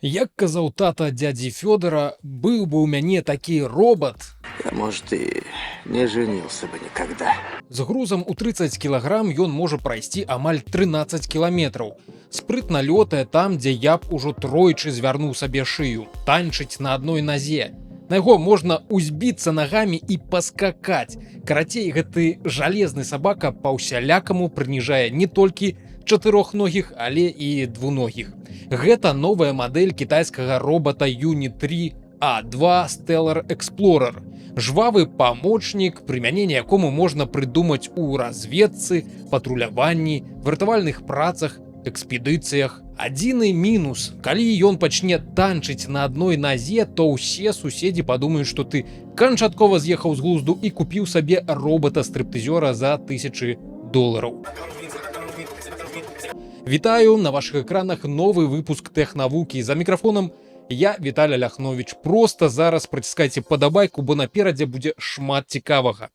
Як казаў тата дзядзі Фёдара, быў бы ў мяне такі робат. Я, может, и не женился бы никогда. З грузам у 30 кілаграм ён можа прайсці амаль 13 кіламетраў. Спрытна лётае там, дзе я б ужо тройчы звярнуў сабе шыю, танчыць на адной назе. На яго можна узбіцца нагамі і паскакаць. Карацей, гэты жалезны сабака па-усялякаму прыніжае не толькі чатырохногіх, але і двуногіх. Гэта новая мадэль кітайскага робата Unitree A2 Stellar Explorer. Жвавы памочнік, прымяненне якому можна прыдумаць у разведцы, патруляванні, выратавальных працах, экспедыцыях. Адзіны мінус: калі ён пачне танчыць на адной назе, то ўсе суседзі падумаюць, што ты канчаткова з'ехаў з глузду і купіў сабе робота-стрыптызёра за тысячы долараў. Вітаю, на вашых экранах новы выпуск «Тэхнавукі». За мікрафонам я, Віталя Ляхнович. Просто зараз праціскайце падабайку, бо наперадзе будзе шмат цікавага.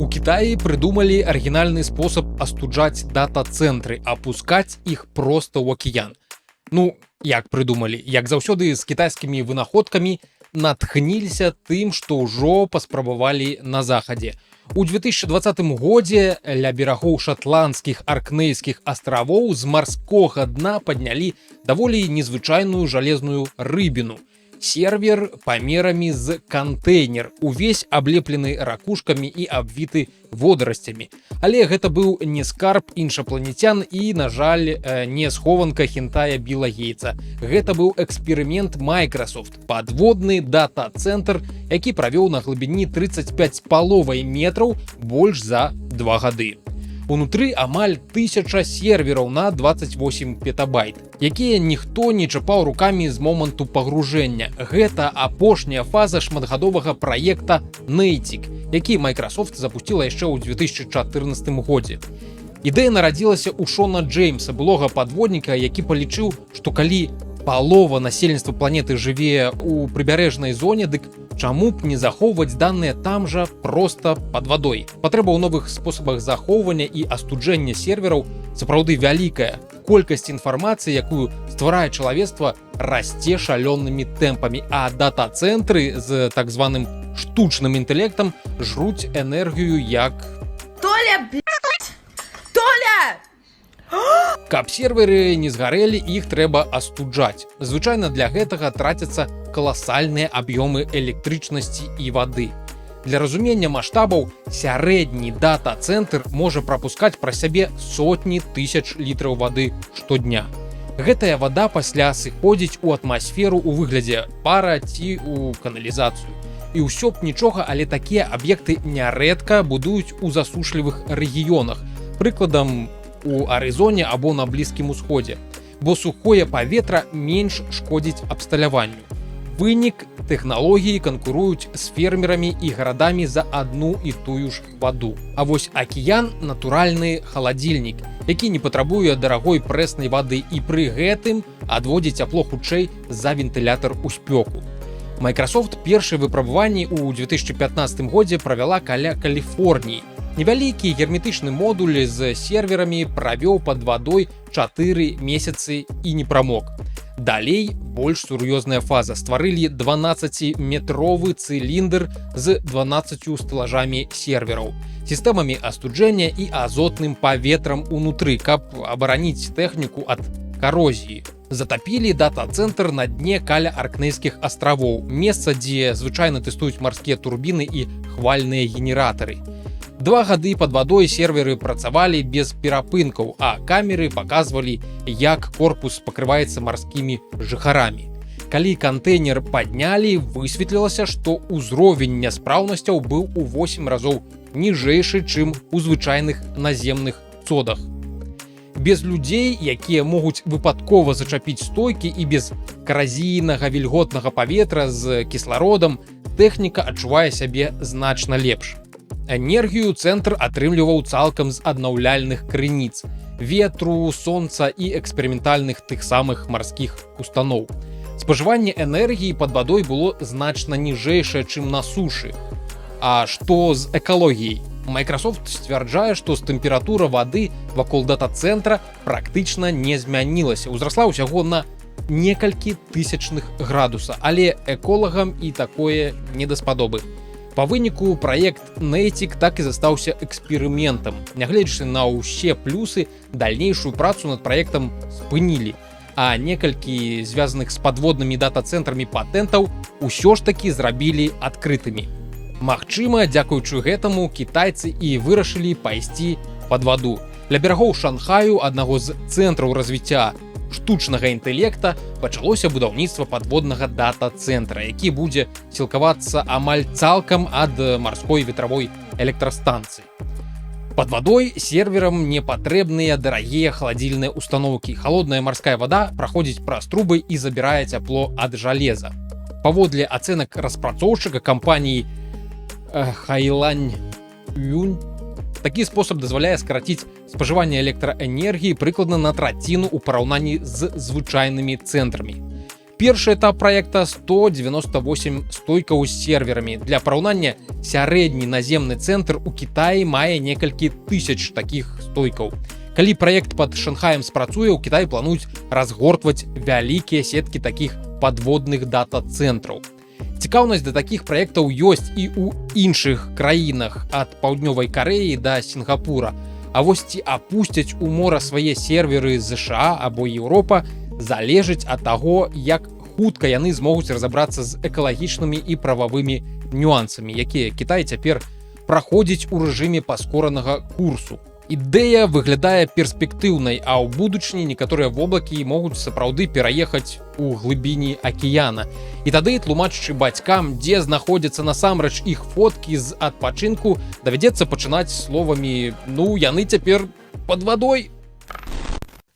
У Кітаі прыдумалі арыгінальны спосаб астуджаць дата-цэнтры: апускаць іх проста ў акіян. Ну, як прыдумалі, як заўсёды з кітайскімі вынаходкамі, натхніліся тым, што ўжо паспрабавалі на захадзе. У 2020 годзе ля берагоў шатландскіх Аркнейскіх астравоў з марскога дна паднялі даволі незвычайную жалезную рыбіну. Сервер памерамі з кантэйнер, увесь аблеплены ракушкамі і абвіты водарасцямі. Але гэта быў не скарб іншапланецян і, на жаль, не схованка хентая Біла Гейтса. Гэта быў эксперымент Microsoft, падводны дата-цэнтр, які правёў на глыбіні 35 з паловай метраў больш за 2 гады. Унутры амаль 1000 сервераў на 28 петабайт, якія ніхто не чапаў рукамі з моманту пагружэння. Гэта апошняя фаза шматгадовага праекта Natick, які Microsoft запусціла яшчэ ў 2014 годзе. Ідэя нарадзілася ў Шона Джеймса, былога падводніка, які палічыў, што калі палова насельніцтва планеты жыве ў прыбярэжнай зоне, дык чаму б не захоўваць даныя там жа, проста пад вадой? Патрэба ў новых спосабах захоўвання і астуджэння сервераў сапраўды вялікая. Колькасць інфармацыі, якую стварае чалавецтва, расце шалёнымі тэмпамі, а дата-цэнтры з так званым штучным інтэлектам жруць энергію як Толя, блядь! Толя! Каб серверы не згарэлі, іх трэба астуджаць. Звычайна для гэтага трацяцца каласальныя аб'ёмы электрычнасці і вады. Для разумення маштабаў: сярэдні дата-цэнтр можа прапускаць праз сябе сотні тысяч літраў вады штодня. Гэтая вада пасля сыходзіць у атмасферу ў выглядзе пара ці ў каналізацыю. І ўсё б нічога, але такія аб'екты нярэдка будуюць у засушлівых рэгіёнах, прыкладам, у Арызоне або на Блізкім Усходзе, бо сухое паветра менш шкодзіць абсталяванню. Вынік: тэхналогіі канкуруюць з фермерамі і гарадамі за адну і тую ж ваду. А вось акіян — натуральны халадзільнік, які не патрабуе дарагой прэснай вады і пры гэтым адводзіць цяпло хутчэй за вентылятар у спёку. Microsoft першыя выпрабаванні ў 2015 годзе правяла каля Каліфорніі. Невялікі герметычны модуль з серверамі правёў пад вадой 4 месяцы і не прамок. Далей больш сур'ёзная фаза: стварылі 12-метровы цыліндр з 12 стэлажамі сервераў, сістэмамі астуджэння і азотным паветрам унутры, каб абараніць тэхніку ад карозіі. Затапілі дата-цэнтр на дне каля Аркнейскіх астравоў, месца, дзе звычайна тэстуюць марскія турбіны і хвальныя генератары. 2 гады пад вадой серверы працавалі без перапынкаў, а камеры паказвалі, як корпус пакрываецца марскімі жыхарамі. Калі кантэйнер паднялі, высветлілася, што ўзровень няспраўнасцяў быў у 8 разоў ніжэйшы, чым у звычайных наземных цодах. Без людзей, якія могуць выпадкова зачапіць стойкі, і без каразійнага вільготнага паветра з кіслародам тэхніка адчувае сябе значна лепш. Энергію цэнтр атрымліваў цалкам з аднаўляльных крыніц: ветру, сонца і эксперыментальных тых самых марскіх устаноў. Спажыванне энергіі пад вадой было значна ніжэйшае, чым на сушы. А што з экалогіяй? Microsoft сцвярджае, што з тэмпература вады вакол дата-цэнтра практычна не змянілася, узрасла ўсяго на некалькі тысячных градуса, але эколагам і такое не даспадобы. Па выніку праект Natick так і застаўся эксперыментам. Нягледзячы на ўсе плюсы, дальнейшую працу над праектам спынілі, а некалькі звязаных з падводнымі дата-цэнтрамі патэнтаў усё ж такі зрабілі адкрытымі. Магчыма, дзякуючы гэтаму кітайцы і вырашылі пайсці пад ваду. Ля берагоў Шанхаю, аднаго з цэнтраў развіцця штучнага інтэлекта, пачалося будаўніцтва падводнага дата-цэнтра, які будзе сілкавацца амаль цалкам ад марской ветравой электрастанцыі. Пад вадой серверам не патрэбныя дарагія халадзільныя установкі. Халодная марская вада праходзіць праз трубы і забірае цяпло ад жалеза. Паводле ацэнак распрацоўшчыка, кампаніі Хайлань Юнь, такі спосаб дазваляе скараціць спажыванне электраэнергіі прыкладна на траціну ў параўнанні з звычайнымі цэнтрамі. Першы этап праекта — 198 стойкаў з серверамі. Для параўнання, сярэдні наземны цэнтр у Кітаі мае некалькі тысяч такіх стойкаў. Калі праект пад Шанхаем спрацуе, у Кітаі плануюць разгортваць вялікія сеткі такіх падводных дата-цэнтраў. Цікаўнасць да такіх праектаў ёсць і ў іншых краінах, ад Паўднёвай Карэі да Сінгапура. А вось ці апусцяць у мора свае серверы ЗША або Еўропа, залежыць ад таго, як хутка яны змогуць разабрацца з экалагічнымі і прававымі нюансамі, якія Кітай цяпер праходзіць у рэжыме паскоранага курсу. Ідэя выглядае перспектыўнай, а ў будучыні некаторыя воблакі могуць сапраўды пераехаць у глыбіні акіяна. І тады, тлумачачы бацькам, дзе знаходзяцца насамрэч іх фоткі з адпачынку, давядзецца пачынаць словамі: «Ну, яны цяпер пад вадой».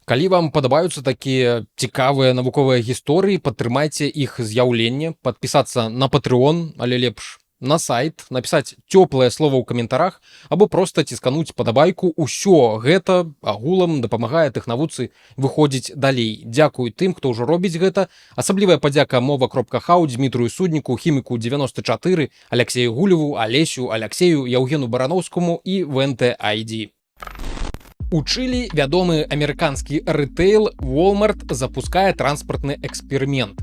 Калі вам падабаюцца такія цікавыя навуковыя гісторыі, падтрымайце іх з'яўленне: падпісацца на Patreon, але лепш на сайт, напісаць цёплае слово ў каментарах або проста ціскануць падабайку. Усё гэта агулам дапамагае тэхнавуцы выходзіць далей. Дзякую тым, хто ўжо робіць гэта. Асаблівая падзяка мова.хау, Дмітрую Судніку, Хіміку 94, Алексею Гулеву, Алесю, Алексею, Яўгену Барановскому і ВНТ ID. У Чылі вядомы амерыканскі рытэйл Walmart запускае транспартны эксперымент.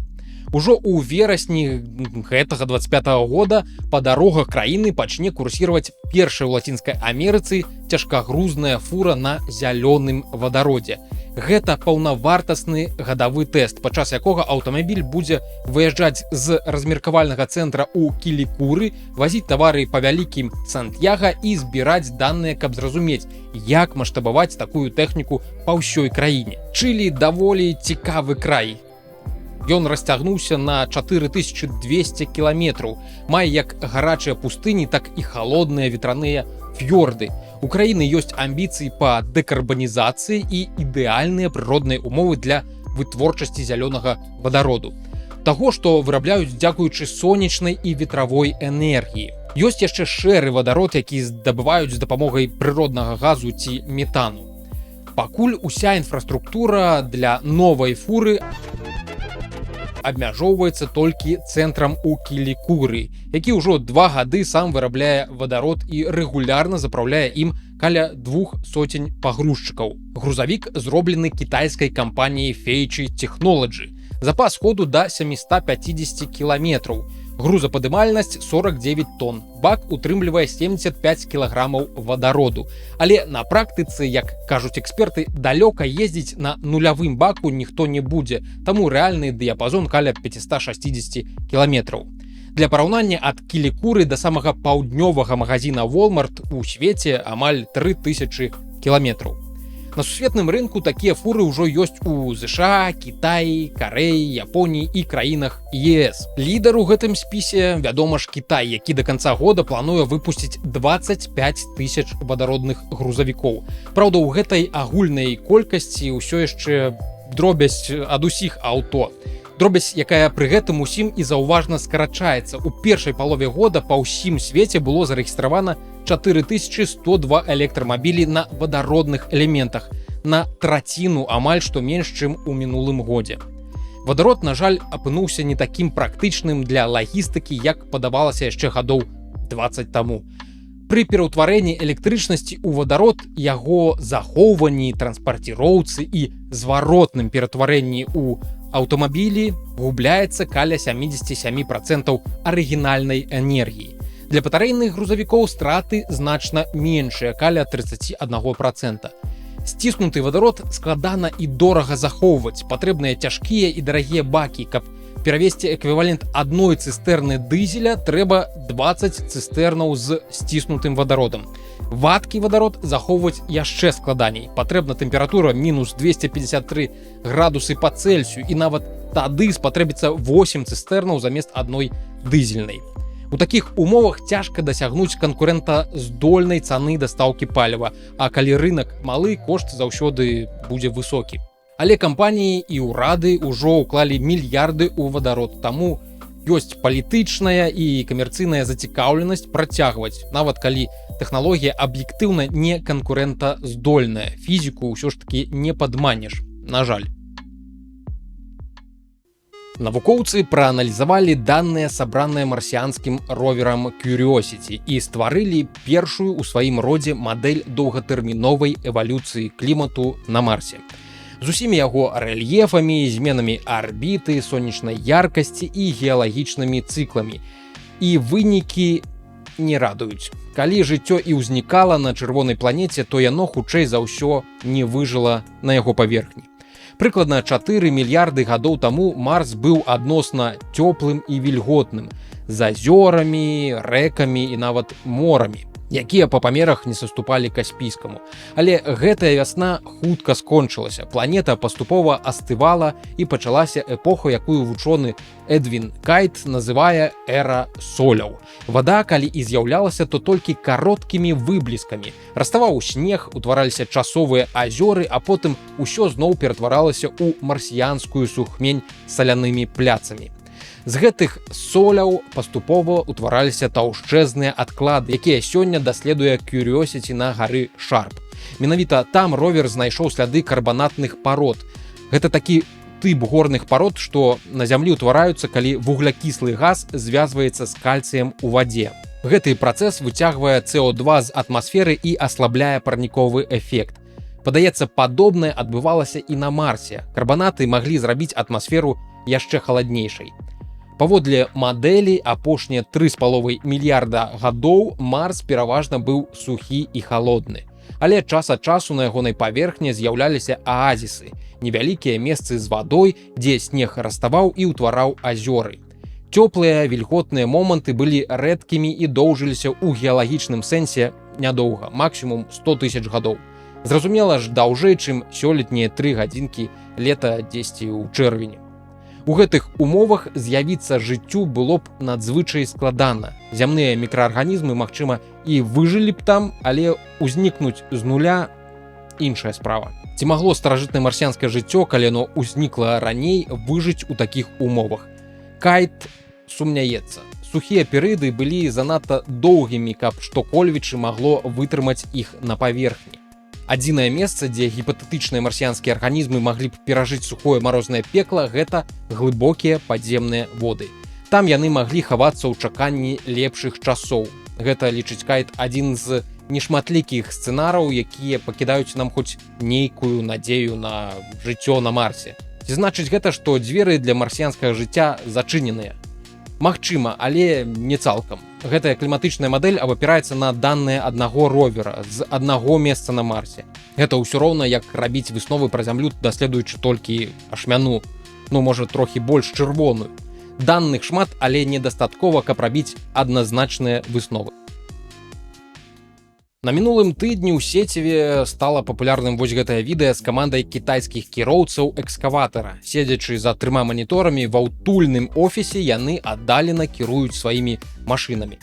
Ужо ў верасні гэтага 25 -го года па дарогах краіны пачне курсіраваць першая ў Лацінскай Амерыцы цяжкагрузная фура на зялёным вадародзе. Гэта паўнавартасны гадавы тэст, падчас якога аўтамабіль будзе выязджаць з размеркавальнага цэнтра ў Кілікуры, вазіць тавары па вялікім Сант'яга і збіраць даныя, каб зразумець, як маштабаваць такую тэхніку па ўсёй краіне. Чылі даволі цікавы край. Ён расцягнуўся на 4200 кіламетраў, мае як гарачыя пустыні, так і халодныя ветраныя фьорды. У краіны ёсць амбіцыі па дэкарбанізацыі і ідэальныя прыродныя умовы для вытворчасці зялёнага вадароду. Таго, што вырабляюць дзякуючы сонечнай і ветравой энергіі. Ёсць яшчэ шэры вадарод, які здабываюць з дапамогай прыроднага газу ці метану. Пакуль уся інфраструктура для новай фуры абмяжоўваецца толькі цэнтрам у Кілікуры, які ўжо 2 гады сам вырабляе вадарод і рэгулярна запраўляе ім каля двух соцень пагрузчыкаў. Грузавік зроблены кітайскай кампаніяй Фейчы Technology. Запас ходу да 750 кіламетраў. Грузападымальнасць 49 тонн. Бак утрымлівае 75 кілаграмаў вадароду. Але на практыцы, як кажуць эксперты, далёка ездзіць на нулявым баку ніхто не будзе, таму рэальны дыяпазон каля 560 кіламетраў. Для параўнання, ад Кілікуры да самага паўднёвага магазина Walmart у свеце амаль 3000 кіламетраў. На сусветным рынку такія фуры ўжо ёсць у ЗША, Кітаі, Карэі, Японіі і краінах ЕС. Лідар у гэтым спісе, вядома ж, Кітай, які да канца года плануе выпусціць 25 тысяч вадародных грузавікоў. Праўда, у гэтай агульнай колькасці ўсё яшчэ дробязь ад усіх аўто. Дробязь, якая пры гэтым усім і заўважна скарачаецца. У першай палове года па ўсім свеце было зарэгістравана 4102 электрамабілі на вадародных элементах, на траціну амаль што менш, чым у мінулым годзе. Вадарод, на жаль, апынуўся не такім практычным для лагістыкі, як падавалася яшчэ гадоў 20 таму. Пры пераўтварэнні электрычнасці ў вадарод, яго захоўванні, транспарціроўцы і зваротным ператварэнні ў аўтамабілі губляецца каля 77% арыгінальнай энергіі. Для батарэйных грузавікоў страты значна меншыя, каля 31%. Сціснуты вадарод складана і дорага захоўваць, патрэбныя цяжкія і дарагія бакі. Каб перавесці эквівалент адной цыстэрны дызеля, трэба 20 цыстэрнаў з сціснутым вадародам. Вадкі вадарод захоўваць яшчэ складаней. Патрэбна тэмпература мінус 253 градусы па Цельсію, і нават тады спатрэбіцца 8 цыстэрнаў замест адной дызельнай. У такіх умовах цяжка дасягнуць канкурэнтаздольнай цаны дастаўкі паліва, а калі рынок малы, кошт заўсёды будзе высокі. Але кампаніі і ўрады ўжо ўклалі мільярды ў вадарод, таму ёсць палітычная і камерцыйная зацікаўленасць працягваць, нават калі тэхналогія аб'ектыўна не канкурэнтаздольная. Фізіку ўсё ж такі не падманеш, на жаль. Навукоўцы прааналізавалі даныя, сабраныя марсіанскім роверам Curiosity, і стварылі першую ў сваім родзе мадэль доўгатэрміновай эвалюцыі клімату на Марсе. З усімі яго рэльефамі, зменамі арбіты, сонечнай яркасці і геалагічнымі цыкламі. І вынікі не радуюць. Калі жыццё і ўзнікала на чырвонай планеце, то яно хутчэй за ўсё не выжыла на яго паверхні. Прыкладна 4 мільярды гадоў таму Марс быў адносна цёплым і вільготным, з азёрамі, рэкамі і нават морамі, якія па памерах не саступалі Каспійскаму. Але гэтая вясна хутка скончылася. Планета паступова астывала, і пачалася эпоха, якую вучоны Эдвін Кайт называе эра соляў. Вада, калі і з'яўлялася, то толькі кароткімі выбліскамі. Раставаў снег, утвараліся часовыя азёры, а потым усё зноў ператваралася ў марсіянскую сухмень з салянымі пляцамі. З гэтых соляў паступова ўтвараліся таўшчэзныя адклады, якія сёння даследуе Curiosity на гары Шарп. Менавіта там ровер знайшоў сляды карбанатных парод. Гэта такі тып горных парод, што на зямлі ўтвараюцца, калі вуглякіслы газ звязваецца з кальцыем у вадзе. Гэты працэс выцягвае СО2 з атмасферы і аслабляе парніковы эфект. Падаецца, падобнае адбывалася і на Марсе. Карбанаты маглі зрабіць атмасферу яшчэ халаднейшай. Паводле мадэлі, апошнія 3,5 мільярда гадоў Марс пераважна быў сухі і халодны. Але час ад часу на ягонай паверхні з'яўляліся аазісы, невялікія месцы з вадой, дзе снег раставаў і ўтвараў азёры. Цёплыя вільготныя моманты былі рэдкімі і доўжыліся ў геалагічным сэнсе нядоўга, максімум 100 тысяч гадоў. Зразумела ж, даўжэй, чым сёлетнія 3 гадзінкі лета дзесьці ў чэрвені. У гэтых умовах з'явіцца жыццю было б надзвычай складана. Зямныя мікраарганізмы, магчыма, і выжылі б там, але ўзнікнуць з нуля — іншая справа. Ці магло старажытнае марсіянскае жыццё, калі яно ўзнікла раней, выжыць у такіх умовах? Кайт сумняецца. Сухія перыяды былі занадта доўгімі, каб што-кольвечы магло вытрымаць іх на паверхні. Адзінае месца, дзе гіпатэтычныя марсіянскія арганізмы маглі б перажыць сухое марознае пекла, гэта глыбокія падземныя воды. Там яны маглі хавацца ў чаканні лепшых часоў. Гэта, лічыць Кайт, адзін з нешматлікіх сцэнараў, якія пакідаюць нам хоць нейкую надзею на жыццё на Марсе. Ці значыць гэта, што дзверы для марсіянскага жыцця зачыненыя? Магчыма, але не цалкам. Гэтая кліматычная мадэль абапіраецца на даныя аднаго ровера з аднаго месца на Марсе. Гэта ўсё роўна, як рабіць высновы пра зямлю, даследуючы толькі ашмяну, ну, можа, трохі больш чырвоную. Данных шмат, але недастаткова, каб рабіць адназначныя высновы. На мінулым тыдні ў сеціве стала папулярным вось гэтае відэа з камандай кітайскіх кіроўцаў экскаватара. Седзячы за трыма маніторамі ва ўтульным офісе, яны аддалена кіруюць сваімі машынамі.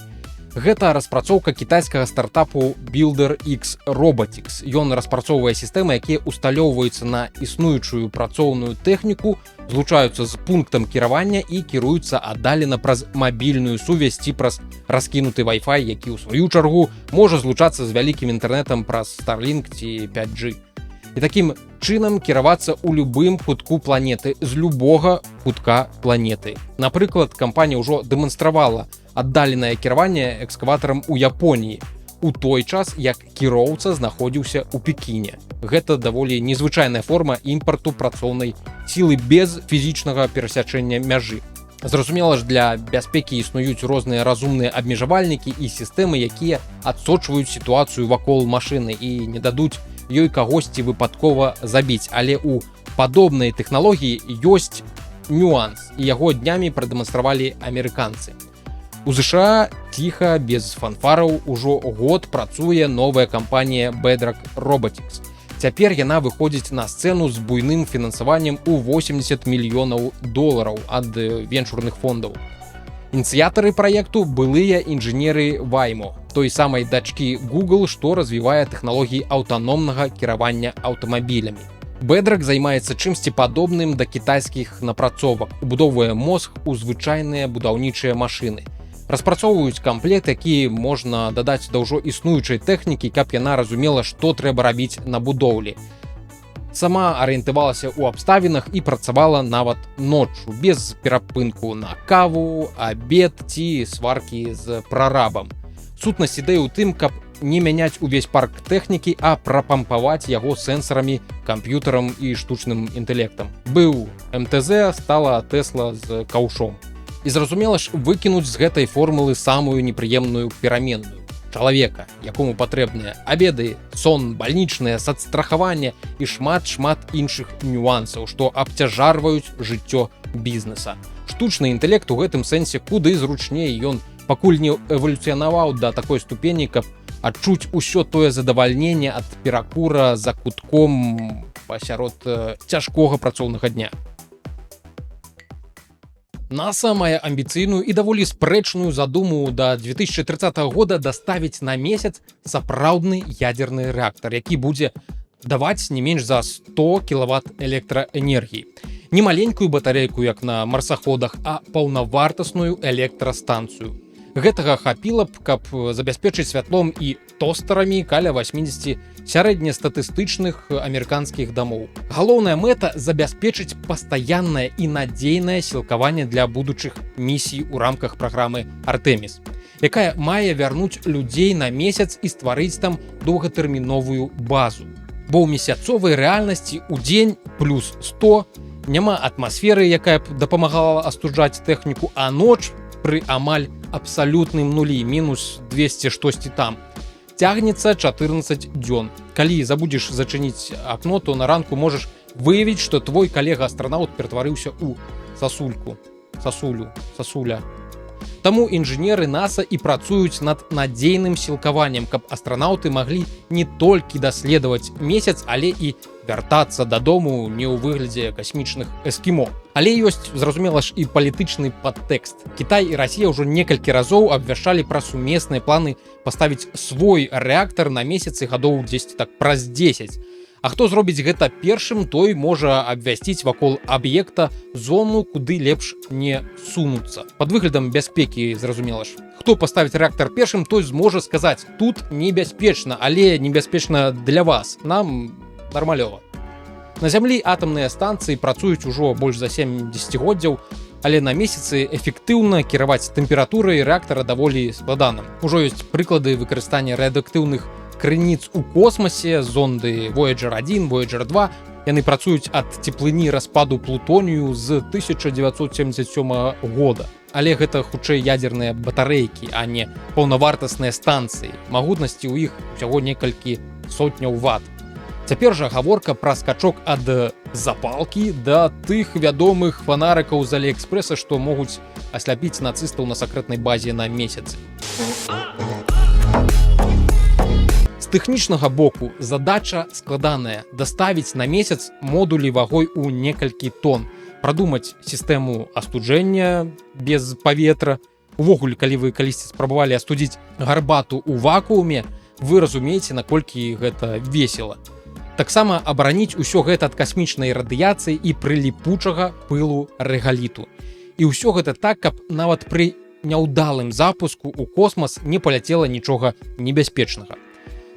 Гэта распрацоўка кітайскага стартапу Builder X Robotics. Ён распрацоўвае сістэмы, якія усталёўваюцца на існуючую працоўную тэхніку, злучаюцца з пунктам кіравання і кіруюцца аддалена праз мабільную сувязь ці праз раскінуты Wi-Fi, які ў сваю чаргу можа злучацца з вялікім інтэрнэтам праз Starlink ці 5G. І такім чынам кіравацца ў любым кутку планеты з любога кутка планеты. Напрыклад, кампанія ўжо дэманстравала аддаленае кіраванне экскаватарам у Японіі. У той час, як кіроўца знаходзіўся ў Пекіне. Гэта даволі незвычайная форма імпарту працоўнай сілы без фізічнага перасячэння мяжы. Зразумела ж, для бяспекі існуюць розныя разумныя абмежавальнікі і сістэмы, якія адсочваюць сітуацыю вакол машыны і не дадуць ёй кагосьці выпадкова забіць. Але у падобнай тэхналогіі ёсць нюанс, і яго днямі прадэманстравалі амерыканцы. У ЗША ціха, без фанфараў, ужо год працуе новая кампанія Bedrock Robotics. Цяпер яна выходзіць на сцэну з буйным фінансаваннем у 80 мільёнаў долараў ад венчурных фондаў. Ініцыятары праекту — былыя інжынеры Waymo, той самай дачкі Google, што развівае тэхналогіі аўтаномнага кіравання аўтамабілямі. Bedrock займаецца чымсьці падобным да кітайскіх напрацовак, убудоўвае мозг у звычайныя будаўнічыя машыны. Распрацоўваюць камплект, які можна дадаць да ўжо існуючай тэхнікі, каб яна разумела, што трэба рабіць на будоўлі. Сама арыентавалася ў абставінах і працавала нават ноччу без перапынку на каву, абед ці сваркі з прарабам. Сутнасць ідэі ў тым, каб не мяняць увесь парк тэхнікі, а прапампаваць яго сэнсарамі, камп'ютарам і штучным інтэлектам. Быў МТЗ, стала Тэсла з каўшом. І, зразумела ж, выкінуць з гэтай формулы самую непрыемную пераменную — чалавека, якому патрэбныя абеды, сон, бальнічныя, сацстрахаванне і шмат-шмат іншых нюансаў, што абцяжарваюць жыццё бізнеса. Штучны інтэлект у гэтым сэнсе куды зручней, ён пакуль не эвалюцыянаваў да такой ступені, каб адчуць усё тое задавальненне ад перакура за кутком пасярод цяжкога працоўнага дня. НАСА мае амбіцыйную і даволі спрэчную задуму да 2030 года даставіць на Месяц сапраўдны ядзерны рэактар, які будзе даваць не менш за 100 кіловат электраэнергіі. Не маленькую батарэйку, як на марсаходах, а паўнавартасную электрастанцыю. Гэтага хапіла б, каб забяспечыць святлом і тостарамі каля 80 сярэднестатыстычных амерыканскіх дамоў. Галоўная мэта — забяспечыць пастаяннае і надзейнае сілкаванне для будучых місій у рамках праграмы Артэміс, якая мае вярнуць людзей на Месяц і стварыць там доўгатэрміновую базу. Бо ў месяцовай рэальнасці ў дзень плюс 100, няма атмасферы, якая б дапамагала астуджаць тэхніку, а ноч пры амаль абсалютным нулі, мінус 200 штосьці там, цягнецца 14 дзён. Калі забудзеш зачыніць акно, то на ранку можаш выявіць, што твой калега астранаўт ператварыўся ў сасульку, сасулю, сасуля. Таму інжынеры НАСА і працуюць над надзейным сілкаваннем, каб астранаўты маглі не толькі даследаваць Месяц, але і вяртацца дадому не ў выглядзе касмічных эскімо. Але ёсць, зразумела ж, і палітычны падтэкст. Кітай і Расія ўжо некалькі разоў абвяшчалі пра сумесныя планы паставіць свой рэактар на Месяцы гадоў 10 так праз 10. А хто зробіць гэта першым, той можа абвясціць вакол аб'екта зону, куды лепш не сунуцца. Пад выглядам бяспекі, зразумела ж. Хто паставіць рэактар першым, той зможа сказаць: «Тут небяспечна, але небяспечна для вас. Нам нармалёва». На зямлі атамныя станцыі працуюць ужо больш за 7 дзесяцігоддзяў, але на Месяцы эфектыўна кіраваць тэмпературай рэактара даволі складана. Ужо ёсць прыклады выкарыстання радыактыўных крыніц у космасе: зонды Voyager 1, Voyager 2. Яны працуюць ад цеплыні распаду плутонію з 1977 года. Але гэта хутчэй ядзерныя батарэйкі, а не паўнавартасныя станцыі. Магутнасці ў іх усяго некалькі сотняў ват. Цяпер жа гаворка пра скачок ад запалкі да тых вядомых фанарыкаў з Аліэкспрэса, што могуць асляпіць нацыстаў на сакрэтнай базе на Месяцы. З тэхнічнага боку задача складаная: даставіць на Месяц модулі вагой у некалькі тон, прадумаць сістэму астуджэння без паветра. Увогуле, калі вы калісьці спрабавалі астудзіць гарбату ў вакууме, вы разумееце, наколькі гэта весела. Таксама абараніць усё гэта ад касмічнай радыяцыі і прыліпучага пылу рэгаліту. І ўсё гэта так, каб нават пры няўдалым запуску ў космас не паляцела нічога небяспечнага.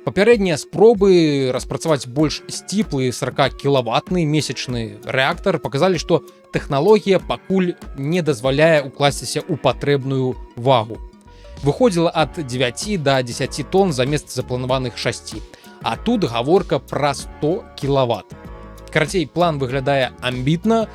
Папярэднія спробы распрацаваць больш сціплы 40 кілаватны месячны рэактар паказалі, што тэхналогія пакуль не дазваляе укласціся ў патрэбную вагу. Выходзіла ад 9 до 10 тонн замест запланаваных 6. А тут гаворка пра 100 кіловат. Карацей, план выглядае амбітна,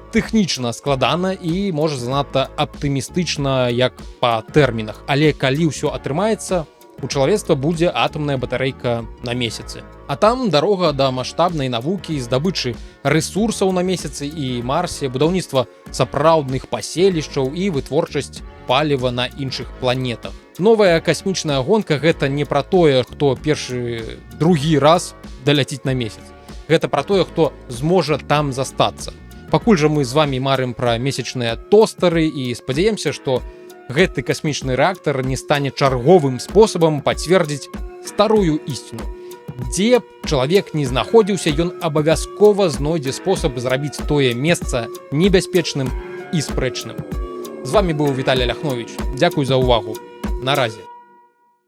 тэхнічна складана і, можа, занадта аптымістычна як па тэрмінах. Але калі ўсё атрымаецца, у чалавецтва будзе атамная батарэйка на Месяцы. А там дарога да маштабнай навукі, здабычы рэсурсаў на Месяцы і Марсе, будаўніцтва сапраўдных паселішчаў і вытворчасць паліва на іншых планетах. Новая касмічная гонка — гэта не пра тое, хто першы, другі раз даляціць на Месяц. Гэта пра тое, хто зможа там застацца. Пакуль жа мы з вами марым пра месячныя тостары і спадзяемся, што гэты касмічны рэактар не стане чарговым спосабам пацвердзіць старую ісціну. Дзе б чалавек не знаходзіўся, ён абавязкова знойдзе спосаб зрабіць тое месца небяспечным і спрэчным. З вами быў Віталій Ляхнович. Дзякуй за ўвагу. Наразе.